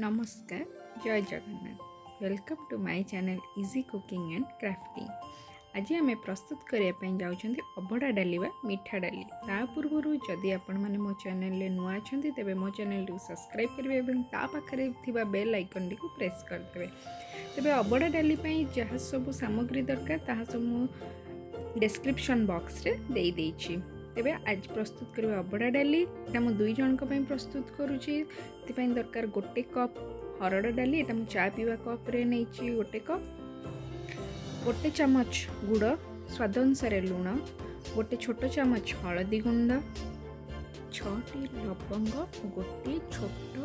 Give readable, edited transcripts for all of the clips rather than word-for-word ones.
ନମସ୍କାର, ଜୟ Jagannath. Welcome to my channel Easy Cooking and Crafting। ଆଜି ଆମେ ପ୍ରସ୍ତୁତ କରିବା ପାଇଁ ଯାଉଛନ୍ତି ଅବଢ଼ା ଡାଲି ବା ମିଠା ଡାଲି। ତା ପୂର୍ବରୁ ଯଦି ଆପଣମାନେ ମୋ ଚ୍ୟାନେଲରେ ନୂଆ ଅଛନ୍ତି, ତେବେ ମୋ ଚ୍ୟାନେଲଟିକୁ ସବସ୍କ୍ରାଇବ୍ କରିବେ ଏବଂ ତା ପାଖରେ ଥିବା ବେଲ୍ ଆଇକନ୍ଟିକୁ ପ୍ରେସ୍ କରିଦେବେ। ତେବେ ଅବଢ଼ା ଡାଲି ପାଇଁ ଯାହା ସବୁ ସାମଗ୍ରୀ ଦରକାର, ତାହା ସବୁ ମୁଁ ଡେସ୍କ୍ରିପସନ୍ ବକ୍ସରେ ଦେଇଦେଇଛି। ତେବେ ଆଜି ପ୍ରସ୍ତୁତ କରିବା ଅବଢ଼ା ଡାଲି। ଏଇଟା ମୁଁ ଦୁଇ ଜଣଙ୍କ ପାଇଁ ପ୍ରସ୍ତୁତ କରୁଛି। ସେଥିପାଇଁ ଦରକାର 1 କପ୍ ହରଡ଼ ଡାଲି। ଏଇଟା ମୁଁ ଚା ପିଇବା କପ୍ରେ ନେଇଛି 1 କପ୍। 1 ଚାମଚ ଗୁଡ଼, ସ୍ୱାଦ ଅନୁସାରେ ଲୁଣ, 1 ଛୋଟ ଚାମଚ ହଳଦୀ ଗୁଣ୍ଡ, 6ଟି ଲବଙ୍ଗ, 1 ଛୋଟ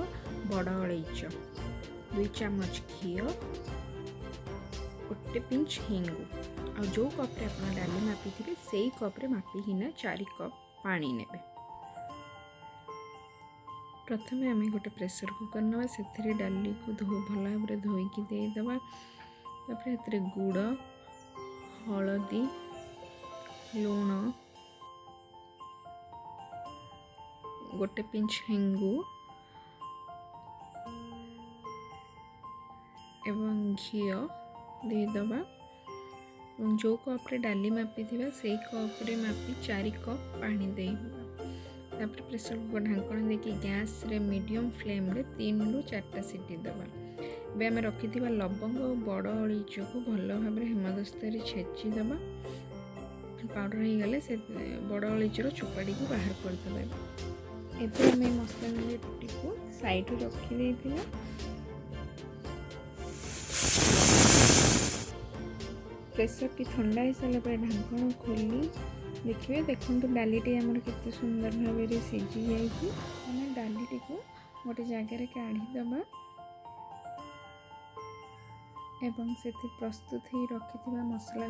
ବଡ଼ ଅଳେଇଚ, 2 ଚାମଚ ଘିଅ, 1 ପିଞ୍ଚ ହିଙ୍ଗୁ। ଆଉ ଯେଉଁ କପ୍ରେ ଆପଣ ଡାଲି ମାପିଥିବେ, ସେଇ କପ୍ରେ ମାପିକିନା 4 କପ୍ ପାଣି ନେବେ। ପ୍ରଥମେ ଆମେ ଗୋଟେ ପ୍ରେସର୍ କୁକର୍ ନେବା। ସେଥିରେ ଡାଲିକୁ ଭଲ ଭାବରେ ଧୋଇକି ଦେଇଦେବା। ତାପରେ ସେଥିରେ ଗୁଡ଼, ହଳଦୀ, ଲୁଣ, 1 ପିଞ୍ଚ ହେଙ୍ଗୁ ଏବଂ ଘିଅ ଦେଇଦେବା ଏବଂ ଯେଉଁ କପ୍ରେ ଡାଲି ମାପିଥିବା, ସେଇ କପ୍ରେ ମାପି 4 କପ୍ ପାଣି ଦେଇଦେବା। ତାପରେ ପ୍ରେସର୍ କୁକର୍ ଢାଙ୍କଣ ଦେଇକି ଗ୍ୟାସ୍ରେ ମିଡ଼ିୟମ୍ ଫ୍ଲେମ୍ରେ 3ରୁ 4ଟା ସିଟି ଦେବା। ଏବେ ଆମେ ରଖିଥିବା ଲବଙ୍ଗ ଓ ବଡ଼ ଅଳେଇଚକୁ ଭଲ ଭାବରେ ହେମଦସ୍ତାରେ ଛେଚି ଦେବା। ପାଉଡ଼ର ହେଇଗଲେ ସେ ବଡ଼ ଅଳେଇଚର ଚୋପାଟିକୁ ବାହାର କରିଦେବା। ଏବେ ଆମେ ମସଲା ଗୁଣ୍ଡଟିକୁ ସାଇଡ଼ରେ ରଖିଦେଇଥିବା। ପ୍ରେସରଟି ଥଣ୍ଡା ହେଇସାରିଲା ପରେ ଢାଙ୍କଣ ଖୋଲି ଦେଖିବେ। ଦେଖନ୍ତୁ, ଡାଲିଟି ଆମର କେତେ ସୁନ୍ଦର ଭାବରେ ସିଝି ଯାଇଛି। ଆମେ ଡାଲିଟିକୁ ଗୋଟେ ଜାଗାରେ କାଢ଼ିଦେବା ଏବଂ ସେଥି ପ୍ରସ୍ତୁତ ହେଇ ରଖିଥିବା ମସଲା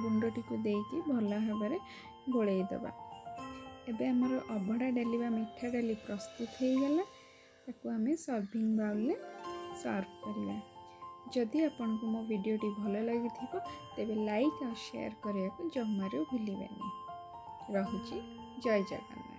ଗୁଣ୍ଡଟିକୁ ଦେଇକି ଭଲ ଭାବରେ ଗୋଳେଇ ଦେବା। ଏବେ ଆମର ଅବଢ଼ା ଡାଲି ବା ମିଠା ଡାଲି ପ୍ରସ୍ତୁତ ହେଇଗଲା। ତାକୁ ଆମେ ସର୍ଭିଂ ବାଉଲରେ ସର୍ଭ କରିବା। ଯଦି ଆପଣଙ୍କୁ ମୋ ଭିଡ଼ିଓଟି ଭଲ ଲାଗିଥିବ, ତେବେ ଲାଇକ୍ ଆଉ ସେୟାର କରିବାକୁ ଜମାରୁ ଭୁଲିବେନି। ରହୁଛି, ଜୟ ଜଗନ୍ନାଥ।